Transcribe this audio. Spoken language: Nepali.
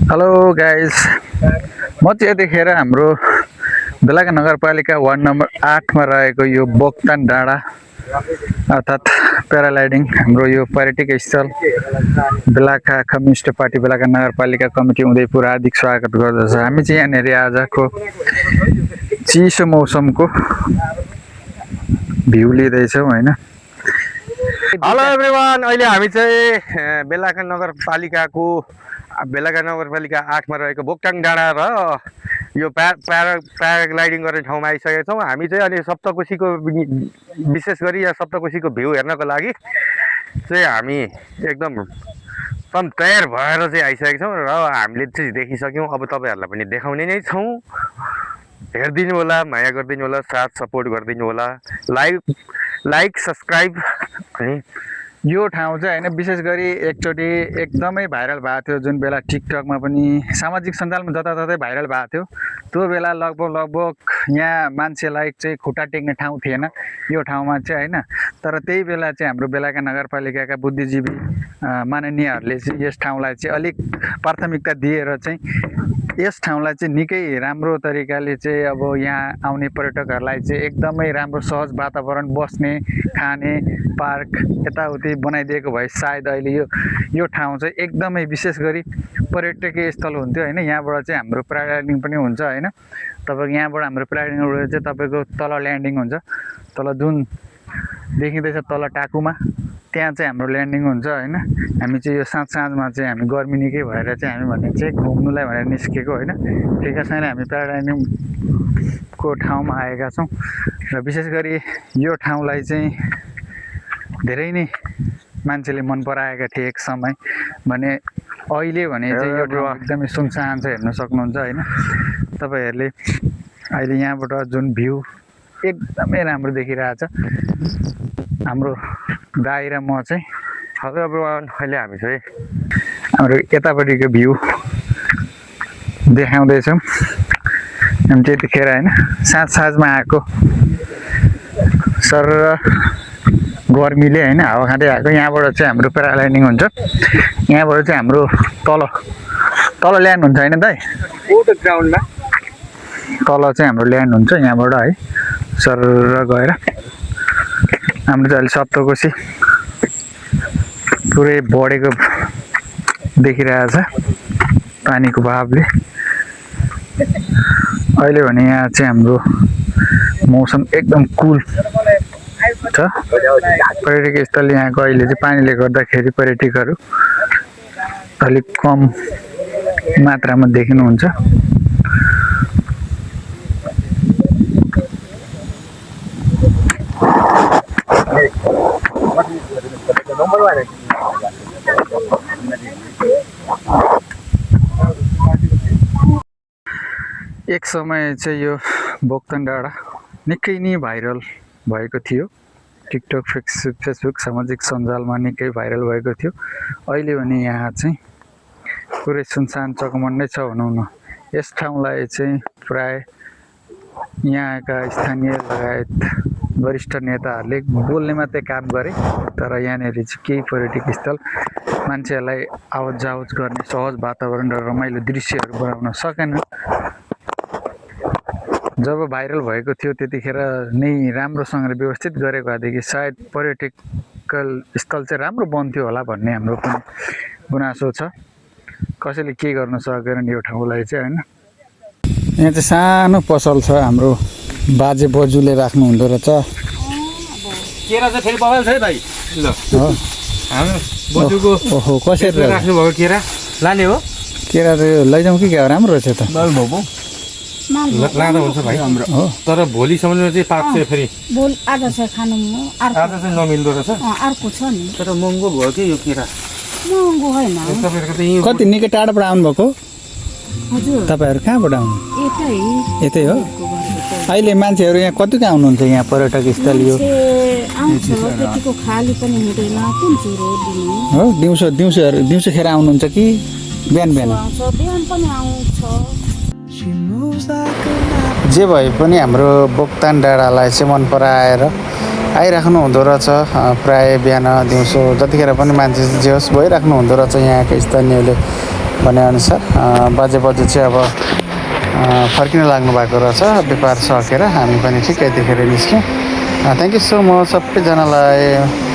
हेलो गाइस, म चाहिँ यतिखेर हाम्रो बेलाका नगरपालिका वार्ड नम्बर 8 मा रहेको यो बोक्तान डाँडा अर्थात् प्याराग्लाइडिङ हाम्रो यो पर्यटक स्थल बेलाका कम्युनिस्ट पार्टी बेलाका नगरपालिका कमिटी उदयपुर हार्दिक स्वागत गर्दछ। हामी चाहिँ यहाँनिर आजको चिसो मौसमको भ्यू लिँदैछौँ हैन। हेलो एभ्रिवान, अहिले हामी चाहिँ बेलाका नगरपालिका 8 मा रहेको बोक्ताङ डाँडा र यो प्याराग्लाइडिङ गर्ने ठाउँमा आइसकेका छौँ। हामी चाहिँ अहिले सप्तकोशीको विशेष गरी यहाँ सप्तकोशीको भ्यू हेर्नको लागि चाहिँ हामी एकदम तयार भएर चाहिँ आइसकेका छौँ र हामीले चाहिँ देखिसक्यौँ। अब तपाईँहरूलाई पनि देखाउने नै छौँ। हेरिदिनु होला, माया गरिदिनु होला, साथ सपोर्ट गरिदिनु होला, लाइक सब्सक्राइब। अनि यो ठाउँ चाहिँ हैन विशेष गरी एकचोटि एकदमै भाइरल भएको थियो, जुन बेला टिकटकमा पनि सामाजिक सञ्जालमा जताततै भाइरल भएको थियो। त्यो बेला लगभग यहाँ मान्छेलाई चाहिँ खुट्टा टेक्ने ठाउँ थिएन यो ठाउँमा चाहिँ हैन। तर त्यही बेला चाहिँ हाम्रो बेलाका नगरपालिकाका बुद्धिजीवी माननीयहरूले चाहिँ यस ठाउँलाई चाहिँ अलिक प्राथमिकता दिएर चाहिँ यस ठाउँलाई चाहिँ निकै राम्रो तरिकाले चाहिँ अब यहाँ आउने पर्यटकहरूलाई चाहिँ एकदमै राम्रो सहज वातावरण, बस्ने खाने पार्क यताउति बनाइदिएको भए सायद अहिले यो ठाउँ चाहिँ एकदमै विशेष गरी पर्यटकीय स्थल हुन्थ्यो हैन। यहाँबाट चाहिँ हाम्रो प्याराग्लाइडिङ पनि हुन्छ हैन। तपाईँको यहाँबाट हाम्रो प्याराग्लाइडिङ चाहिँ तपाईँको तल ल्यान्डिङ हुन्छ, तल जुन देखिँदैछ तल टाकुमा त्यहाँ चाहिँ हाम्रो ल्यान्डिङ हुन्छ हैन। हामी चाहिँ यो साँझमा चाहिँ हामी गर्मी निकै भएर चाहिँ हामी भने चाहिँ घुम्नुलाई भनेर निस्केको हैन। ठिकै छैन, हामी प्याराग्लाइडिङको ठाउँमा आएका छौँ र विशेष गरी यो ठाउँलाई चाहिँ धेरै नै मान्छेले मन पराएका थिए एक समय भने। अहिले भने चाहिँ यो ठाउँ एकदमै सुनसान छ, हेर्न सक्नुहुन्छ हैन तपाईँहरूले। अहिले यहाँबाट जुन भ्यू एकदमै राम्रो देखिरहेछ। हाम्रो दाइ र म चाहिँ अहिले हामी चाहिँ हाम्रो यतापट्टिको भ्यू देखाउँदैछौँ। हामी चाहिँ यतिखेर होइन साँझमा आएको सर गर्मीले होइन हावा खाँदै आएको। यहाँबाट चाहिँ हाम्रो प्याराग्लाइडिङ हुन्छ, यहाँबाट चाहिँ हाम्रो तल ल्यान्ड हुन्छ होइन दाइ, ग्राउन्डमा तल चाहिँ हाम्रो ल्यान्ड हुन्छ यहाँबाट है। सर गएर हाम्रो चाहिँ अहिले सप्तकोशी पुरै बढेको देखिरहेछ पानीको भावले। अहिले भने यहाँ चाहिँ हाम्रो मौसम एकदम कुल छ। पर्यटक स्थल यहाँको अहिले चाहिँ पानीले गर्दाखेरि पर्यटकहरू अलिक कम मात्रामा देखिनुहुन्छ। एक समय चाहिँ यो बोक्तान डाँडा निकै नै भाइरल भएको थियो। टिकटक फेसबुक सामाजिक सञ्जालमा निकै भाइरल भएको थियो। अहिले भने यहाँ चाहिँ पुरै सुनसान चकमन्दै छ भनौँ न। यस ठाउँलाई चाहिँ प्राय यहाँका स्थानीय लगायत वरिष्ठ नेताहरूले बोल्ने मात्रै काम गरे, तर यहाँनिर चाहिँ केही पर्यटक स्थल मान्छेहरूलाई आवत जावत गर्ने सहज वातावरण र रमाइलो दृश्यहरू बनाउन सकेन। जब भाइरल भएको थियो त्यतिखेर नै राम्रोसँगले व्यवस्थित गरेको भएदेखि सायद पर्यटकल स्थल चाहिँ राम्रो बन्थ्यो होला भन्ने हाम्रो पनि गुनासो छ। कसैले के गर्न सकेन यो ठाउँलाई चाहिँ होइन। यहाँ चाहिँ सानो पसल छ, हाम्रो बाजे बोजूले राख्नु हुँदो रहेछ। केरा चाहिँ फेरि बगाल छ है दाइ। ल हो हाम्रो बजूको ओहो कसरी राख्नु भएको केरा लाने हो? केरा चाहिँ लैजाउँ कि क्या हो? राम्रो रहेछ त। लाँदा हुन्छ भाइ हाम्रो हो, तर भोलिसम्म चाहिँ पाक्छ फेरि। आज चाहिँ खानु आज चाहिँ नमिल्दो रहेछ। अर्को छ नि, तर महँगो भयो कि यो केरा। महँगो होइन तपाईँहरूको चाहिँ कति निकै टाढोबाट आउनुभएको हजुर। तपाईँहरू कहाँबाट आउनु? यतै हो। अहिले मान्छेहरू यहाँ कतिको आउनुहुन्छ यहाँ पर्यटक स्थल यो? आउँछ त्यतिको खाली पनि हुँदैन, कुन चुरो दिनु हो? दिउँसोखेर आउनुहुन्छ कि बिहान बिहान पनि आउँछ। जे भए पनि हाम्रो बोक्तान डाँडालाई चाहिँ मन पराएर आइराख्नु हुँदो रहेछ। प्राय बिहान दिउँसो जतिखेर पनि मान्छे जे होस् भइराख्नु हुँदो रहेछ यहाँका स्थानीयले भनेअनुसार बाजे बजू चाहिँ अब फर्किन लाग्नु भएको रहेछ व्यापार सकेर हामी पनि ठिकै यतिखेर निस्क्यौँ थ्याङ्क यू सो मच सबैजनालाई